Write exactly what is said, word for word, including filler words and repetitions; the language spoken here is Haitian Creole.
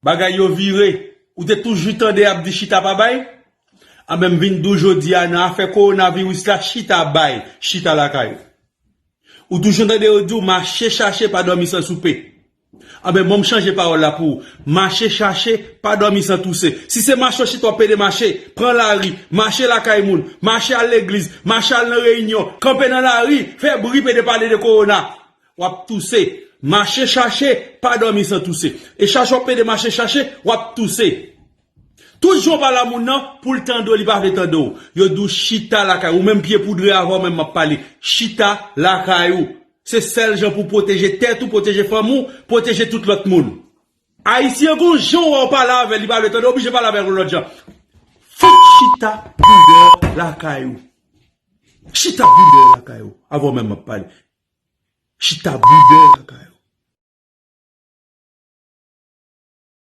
Bagay yo vire. Ou te toujou tande y ap di chita pa bay? Anben, m vin di w jodi a, nan afè kowonaviris la, chita bay, chita lakay ou. Ou toujou tande yo di w mache chache, pa dòmi san soupe. Anben, bon, m chanje pawòl la pou ou. Mache chache, pa dòmi san touse. Si se mache w chita w ap pede mache, pran lari, mache lakay moun, mache al legliz, mache al nan reyinyon, kanpe nan lari, fè bri, pede pale de kowona. W ap touse. Mache chache, pa dòmi san touse. E chache w ap pede mache chache, w ap touse. Tout jan w pale a moun nan, pou l tande w, li pa vle tande w. Yo di w chita lakay ou, menm pye poudre avè w menm m ap pale. Chita lakay ou. Se sèl jan pou w pwoteje tèt ou, pwoteje fanmi w, pwoteje tout lòt moun. Ayisyen gon jan w wè w pale avè l, li pa vle tande w, oblije pale avè l yon lòt jan. Fout chita boudè lakay ou. Chita boudè lakay ou. Avè w menm m ap pale. Chita boudè lakay